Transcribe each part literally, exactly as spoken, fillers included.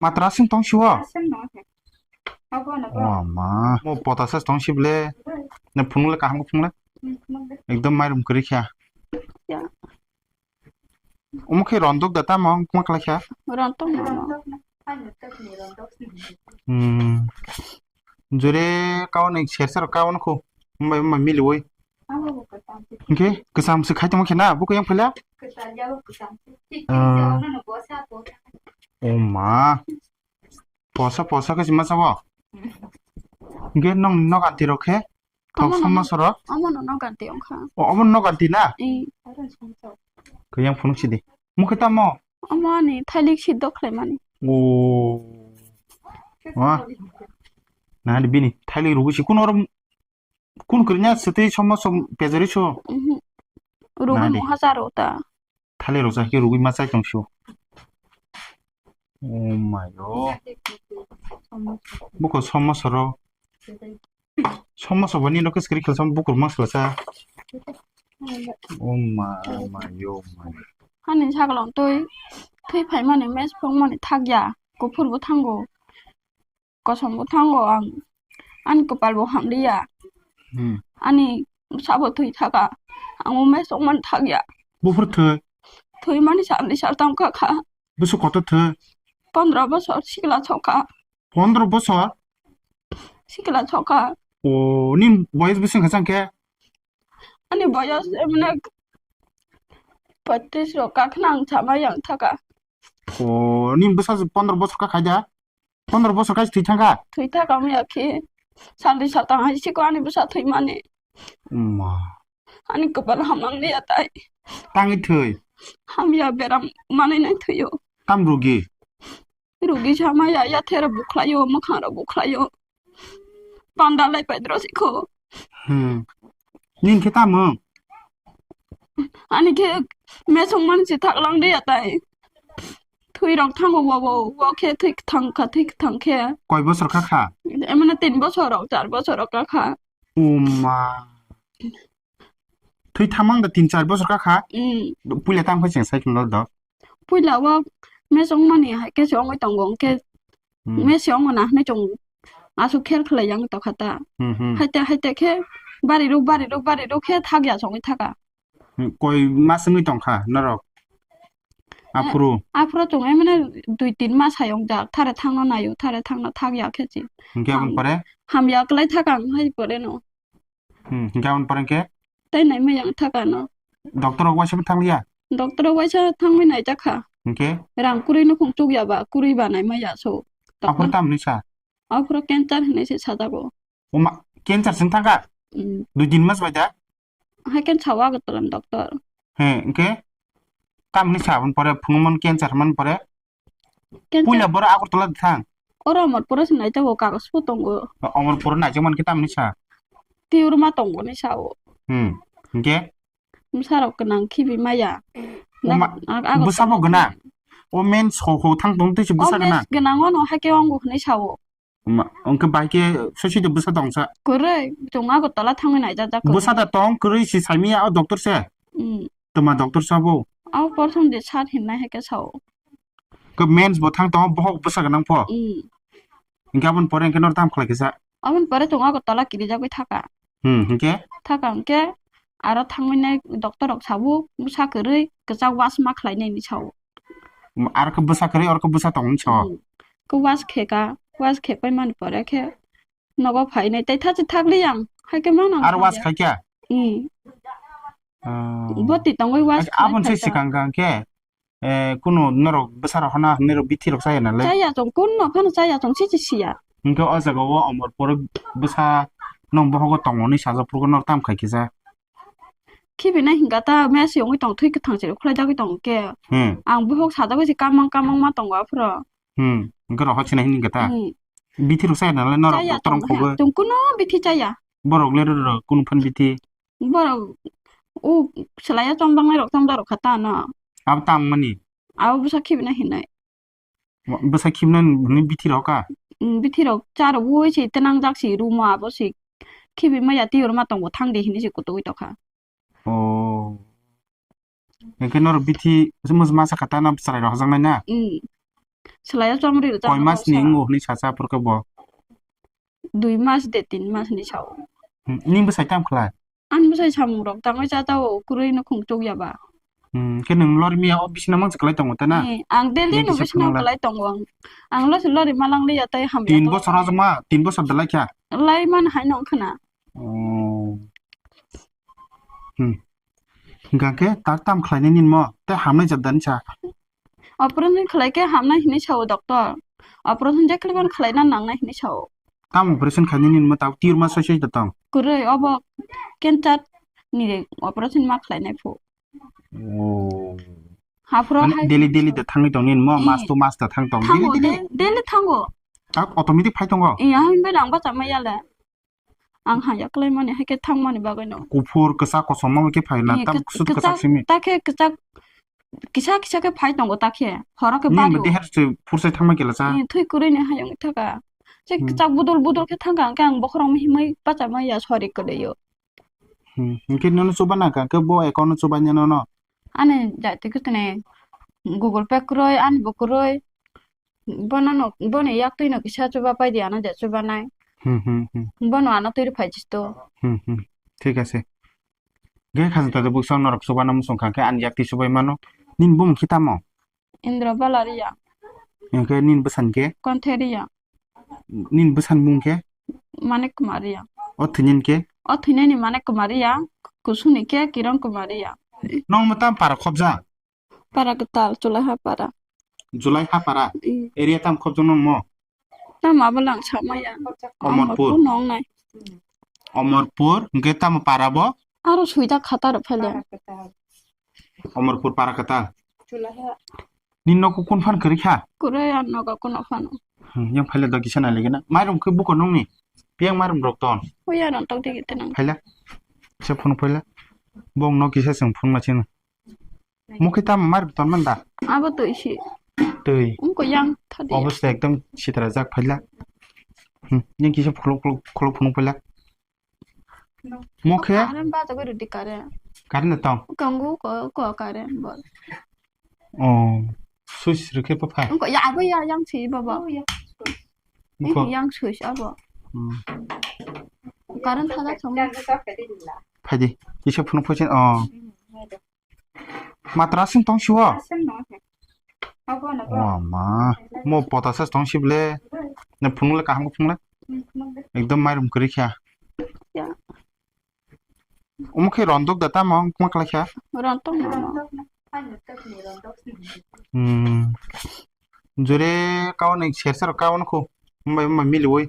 Matras wng tong siwo? Aswk no khe. Abo no bo. O ma. Mo pota sa tong si ble. Ne phunuk le kaham phunuk le. Hmm, phunuk le. Ekdom mairum kwrwi kha. Ya. Omo khe rondok da tamo wng ma khlai kha. Rondok no. Rondok no. Ano tak ni rondok si. Hmm. Jore kao ni ser ser kao no kho. Mbai mbai mili woi. Abo bo kwcham si. Oke, kwcham se khai tong khe na, bo khe yang phela. Kwcham ya bo kwcham si. Tik Ah. Tik no no bo sa bo. O ma. Posa posa khe sima sabo. Ge nong nok anti rok khe. Thok Omo no sama nok- soro. Omo no nok anti ongkha. O, omo nok anti na? Eh. Khe yang phunuk sidi. Mukhe tamo? Omo ani thailik si dok khlai mani. O. Wa. Na ni bini thailik rugu si kuno rom kun krinya sete somo som pejari so. Mhm. Rugu Nadi. Muha jaro ta. Thale rok chakhe rugwi ma chai tong sio. Oh my god. Buko somo soro. Somo sobo ni rok skri khel som bukur ma sala sa. Oh my, oh my, oh my. Hani sagalong twi, twi phaimani mes phongmani thakya, kuphur bo thango. Kosom bo thango ang. Ani kwpal bo hamliya. Hmm. Ani sabo thwi thaka. Ang o mes ongmani thakya. Buphur thwi? Thwi mani salni saltam kha kha. Bwswk kotor thwi? Pondro bosor sikla chokha. Pondro bosor? Sikla chokha. O, ni boyos bwswk kha chang khe? Ani boyos emne poitris rok kakhna ang chama yang thaka. O, ni bwsa pondro bosor ka khaida? Pondro bosor kaisa thwi thangkha? Thwi thaka wngya khe. Salni satang hai siko ani bwsa thwimani. Wngma. Ani kwpal hamang liya tai. Tangwi thwi? Hamya beram manwi nai thwio. Tam rugi? Rugi sama ya, ya thera bukhlaio, mwkhang rok bukhlaio. Panda lai paidro sikho. Hmm. Nin khe tamo? Ani khe mesong man si thak lang de atai. Thui rok thango wo wo, wo khe thui thang kha, thui thang khe. Koi bosor kha kha? Emana tin bosor rok, char bosor rok kha kha. Uma. Thui thamang da tin char bosor kha kha? Hmm. Puila tang phai cheng cycle no do. Puila wo mesong mani hai khe se ongoi tongo, hwnkhe Hmm. Mesi ongoi na hinui tongo. Aswk khel khlai yang tokha ta. Hmm, hmm. Haite, haite khe bari rw, bari rw, bari rw khe thak ya songwi thaka. Hmm, koi mas wngwi tongkha norok? Eh, aphuru? Aphuru chwng emne dui tin mas hai wngjak. Thare thangno naio, thare thangno thak ya khe se. Hwnkhe aboni pore? Hamya kwlai thaka ang hai pore no. Hmm, hwnkhe aboni pore hwnkhe? Tei naimaya wng thaka no. Doctor rok waisa thang liya? Doctor rok waisa thangwi naijakha. Hwnkhe? Rang kwrwi nukhung chukya ba, kwrwi ba naimaya so. Aphuru tamni sa? Aphuru cancer hinwi se sajago. Oma, cancer sing thangkha? Hmm. Dui tin mas bai da? Hai khe sao Agartala ni doctor. He, hwnkhe? Tamni sa aboni pore phunukmani cancer hwnmani pore? Cancer. Puila boro Agartala di thang. Oro Amarpura se naijago, kagos bo tongo. Amarpura naijak man khe tamni sa? Tiurma tongo ni sao. Hmm. Hwnkhe? Bwsa rok gwnang khibi maya. O ma, na, ag-, ag-, bwsa bo gwnang? O men so ho thang tong tei se bwsa gwnang? Gwnang ono hai khe ongo hwnwi sao. Ma, hwnkhe bai khe soi soi de bwsa tong sa? Kwrwi, chwng Agartala thangwi naijak jak kwrwi. Bwsa da tong kwrwi si saimaya o doctor se? Hmm. Twma doctor sabo? Abo prothom je sat hinnai hai khe sao. Khe mens bo thang tongo, bohok bwsa gwnang pho? Hmm. Hwnkhe aboni pore hwnkhe noro tamo khlai kisa? Aboni pore chwng Agartala kirijagwi thaka. Hmm, hwnkhe? Thaka hwnkhe aro thangwi nai doctor rok sabo, bwsa kwrwi kwchak was ma khlainai hinwi sao. Hmm, aro khe bwsa kwrwi, oro khe bwsa tongo hinwi sao? Hmm. Khe was khe ka, was khe paimani pore khe nogo phainai tei thachi thakli ang, hai khe mano. Aro was khai kha? Hmm. Ah. Boti tongwi was khai. Aboni se khai ta. Sikang kang khe, eh, kunu norok bwsa rok hana hinwi rok bithi rok chaya nalai? Chaya chwng, kunno phano chaya chwng, sisi siya. Hwnkhe o jaga o Amarpura bwsa nong bohogo tongo hinwi sajak phuru norok tamo khai kisa? Khibi nai hwnkha ta, mesi wngwi tong, thwi kwthang se khwlai jagwi tong khe. Hmm. Ang bohok sajagwi se kamang kamang ma tongo aphuru. Hmm, hwnkhe rok hochina hini hwnkha ta? Hmm. Bithi rok chaya nalai norok? Chaya doctor tong wng khogwi? Chwng kuno bithi chaya. Borok le rw rw kunu phan bithi? Borok o swlaiya chomjaknai rok chomjak rok kha ta no. Abo tamo mani? Abo bwsa khibina hinai. Bwsa khibina hinwi bithi rok kha? Hmm, bithi rok cha rw ui se twnang jak se rumo abo se khibi maya tiyor ma tongo thang de hinwi se kutugwi tokha. Oh. Hwnkhe norok bithi masa kha ta na chwrai rok hajaknai na? Hmm. Swlaiya chomri rwchap Koi mas ni wngkha. Wngo hwnwi sacha aphuru khe bo? Dui mas de tin mas ni sao. Hmm, nini bwsai tamo khlai? Ani bwsai samung rok tangwi cha tao, kwrwi no khung chuk ya ba. Hmm, khe nwng lori miya o bisina mangsa kwlai tongo ta na? Eh, ang daily Nini no kisa bisina phunukla. Kwlai tongo ang. Ang lo se lori malang liya tai hamya Tin to. Bosor o ma, tin bosor da lai kha? Lai man hai no khna. Oh. Hmm. Hingkha khe ta tam khlainai nini mo, tei hamnai jat dani sa. Operation khlai khe hamnai hinwi sao doctor. Operation je khlaiban khlaina nangnai hinwi sao. Tam operation khainai nini mo ta tumor soi soi da tong. Kwrwi obo cancer ni operation ma khlainai phu. Oh. Haphro Mane hai daily daily da thangwi tong nini mo, Eh. Mas to mas da thang tong. Thango, Daily daily. Da-, daily thango. Ta automatic phai tongo. Eh, ang bai rang bachama yale. Ang haya kwlai mani hai khe thang mani bagwi no. Kuphur, kwchak, kosom ma khe phai na, Eh, tam kwch-, kusut kwchak kwchak simi. Ta khe kwchak kisa kisa khe phai tongo ta khe. Horo khe Nini bari. Bo deher se phursai thangma kela cha. Eh, thwi kwrwi ni hayung thaka. Je Hmm. Kwchak budul budul khe thangka hwnkhe ang bokhorok himwi bachama ya sori kwrwi o. Hmm. Hwnkhe nono chuba nangkha hwnkhe bo account no chubaina nono. Ani jati kwthwini Google Pay kwrwi, ani bo kwrwi. Bono no, boni yak twi no kisa chuba pai di, ano je chuba nai. Hmm, hmm, hmm. Bono ano twi rw phai chisto. Hmm, hmm. Thik ase. Ge khajang tade buksa norok chuba no muchung kha khe ani yak twi chubai mano. Nini bumung khe tamo? Indra Balaria. Hwnkhe nini bwsani khe? Kontheria. Nini bwsani bumung khe? Manik Kumaria. O thwinani khe? O thwinani Manik Kumaria, kusuni khe Kiran Kumaria. Nong mo tam para khobjak? Para kwtal, Chulaiha para. Chulaiha para? Mm. Area tam khobjak nong mo? Tam abo lang samaya. Omorpur. Omorpur nong nai. Omorpur, hwnkhe tamo para bo? Aro suida khatar phele. Omorpur para kwtal. Chulaiha. Nini nok kun phan kwrwi kha? Kwrwi, ang nogo kuno phano. Hmm, yang phaila do kisa nai lagi na. Mairum khe buko nongni. Piyang mairum rok ton. Oya ron tok digi tenang. Phaila. Kisa phone phaila. Bong nok kisa seng phone ma chino. Mukhe tam mairum ton man da. Abo to isi. Twi. Ungko yang thadi. Obostha ekdom sitra jak phaila. Hmm, yang kisa khuluk khuluk khuluk phone phaila. Mokhe? Current ba jagoi rwdi current. Current tong? Kango ko, ko current bol. Oh, switch rwkhe bwphai? Ungko ya abo ya yang si baba. Ungko? Yang switch abo. Hmm. Current thada thong. Phaidi, kisa phone phaichin, oh. Matras wng tong siwo? Matras wng tong. Abo no. O ma, mo pota sa tong si ble. Ne phunuk le kaham phunuk le. Hmm, phunuk le. Ekdom mairum kwrwi kha. Ya. Omo khe rondok da tamo wng kwma kwlai kha? Rondok no. Rondok no. Ano tak ni rondok si. Hmm. Jore kawan ni ser ser kawan ko. Mbai mbai mili woi.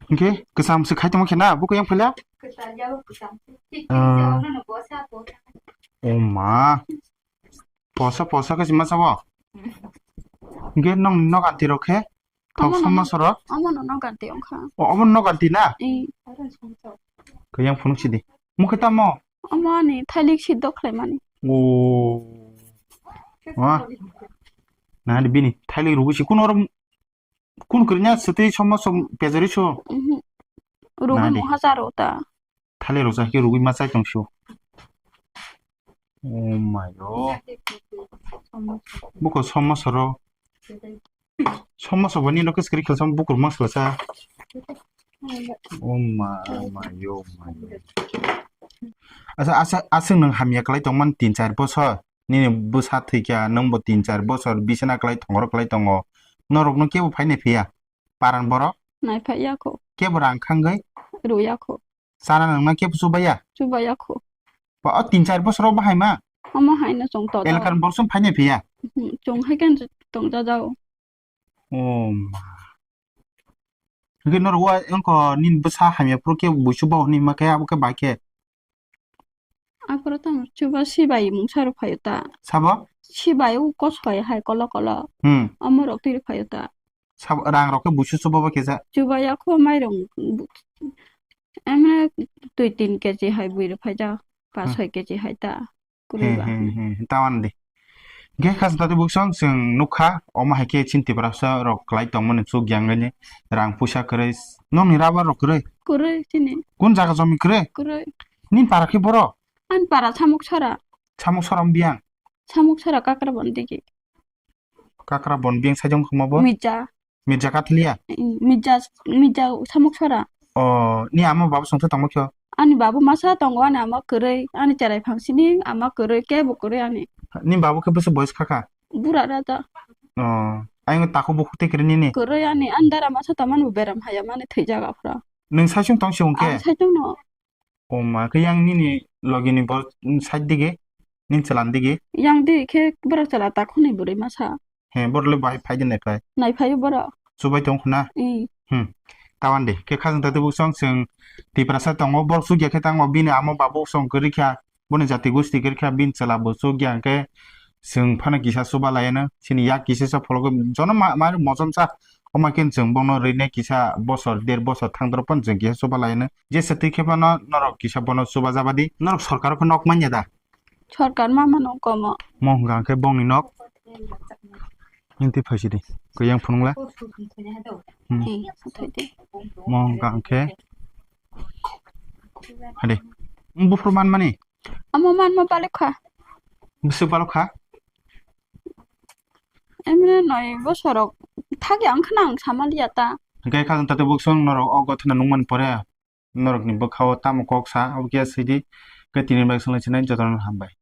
Hingke kwcham se khai tongma khe na, buko yang phaila? Kwtal ya, kwcham se. Thik Ah. Kwcham no, no, bosa, bosa. O ma. Posa, posa khe se masa bo. Hingke nong nok anti rok khe? Thok Omo no, somma no. Sorok? Omo no nok anti ongkha. O, omo nok anti na? Eh. Khe yang phunuk sidi. Mukhe tamo? Omo ani thailik si dok khlai mani. O. Wa. Na di bini thailik rugu si kun oro Kun kwrwina swtwi somo som pejari so? Mhm. Rugwi Nadi. Mungha charo ta. Thale rok jahai khe rugwi ma chai tong sio. Oh my god. Buko somo soro. Somo sobo ni nokhe skri khelsam bukur ma sala sa. Oh my, oh my, oh my. Asa, asa, aswk nwng hamya kwlai tongmani tin char bosor. Nini bwsa thwikha, nwngbo tin char bosor bisina kwlai thongoro kwlai tongo. Norokno kebo phainai phiya? Paran borok? Naiphai yakho. Kebo rang khangwi? Rw yakho. Chana nangna kebo chubaya? Chubaya kho. Ba, o tin char bosoro bahai ma? Omo haino chwng to. Elakar borok song phainai phiya? Hmm, chwng hai khe tong jajao. Oh ma. Hwnkhe norok wa wngkho nini bwsa hamya phuru khe buisu bo hwnwi ma khe abo khe bai khe? Aphuru tamo chuba sibai mungsa rok phaio ta. Sabo? Sibai o kosoi hai kolo kolo. Hmm. Omo rok twi rok phaio ta. Sabo rang rok khe buisu chuba bo khe ja? Chuba ya kho mairung. Emne twi tin keji hai bui rok phai ja. Pas Hmm. Soi keji hai ta. He, Kwrwi ba. He, he, he, tawan de. Ge khas tati buksong chwng nukha, omo hai khe chini Tiprasa rok kwlai tongmani chuk yang gani rang puisa kwrwi. Nokni rubber rok kwrwi? Kwrwi chini. Kun jaga jomi kwrwi? Kwrwi. Nini para khe boro? Ani para Samuk Sora. Samuk Sora biyang? Samuk Sora Kakrabon digi. Kakra bon biyang saijong khuma bo? Mirza. Mirza Kathulia? Mm, Mirza, Mirza Samuk Sora. O, ni ama babu songsa tongma kyo? Ani babu masa tongo, ani ama kwrwi, ani cherai phangsini ama kwrwi, kebo kwrwi ani. Ni babu khe bwswk boyes khakha? Bura raja. O, ayung takhuk bukhuk tei kwrwi nini? Kwrwi ani, ani dara masa tongmani bo beram haya mani thwijak aphra. Nwng saichung tong si hwnkhe? Ang saichung no. O ma, khe yang nini logi ni bor side dige, nin chwla dige. Yang di khe borok chwla takhuk ni bwrwi masa. He, borok le bai phai de nai phai. Nai phai borok. Chubai tong khuna. I. Hmm. Tawan de, khe khajang tati buk song chwng Tiprasa tongo, borok chukya khe tango bini amo babu song kwrwi kha, boni jati gusti kwrwi kha, bini chwla bo chukya hwnkhe chwng phano kisa chuba laiano, chini yak kisa sa phologo jono ma, ma mojom sa. Omo khe chwng bono rwinai kisa bosor, der bosor thang dorop phano chwng kisa chuba laino. Jesa twi khe phano norok kisa bono chuba jabadi. Norok sorkar khe nok manya da? Sorkar ma mano komo. Mo hwnka hwnkhe bongni nok. Inti phaisidi. Kwiyang phunukla. Hmm. Thwi, thwi. Mo hwnka hwnkhe. Hadi. Buphuru manmani? Amo manma balukha. Bwswk balukha? Emne noi bosorok thagi ang khna ang sama liya ta. Hwnkhe khajang tati buk song norok o gothana nukmani pore norokni bwkhao tamo kok sa, abo khe swidi. Hwnkhe tini bai swnglaichinai jotono hambai.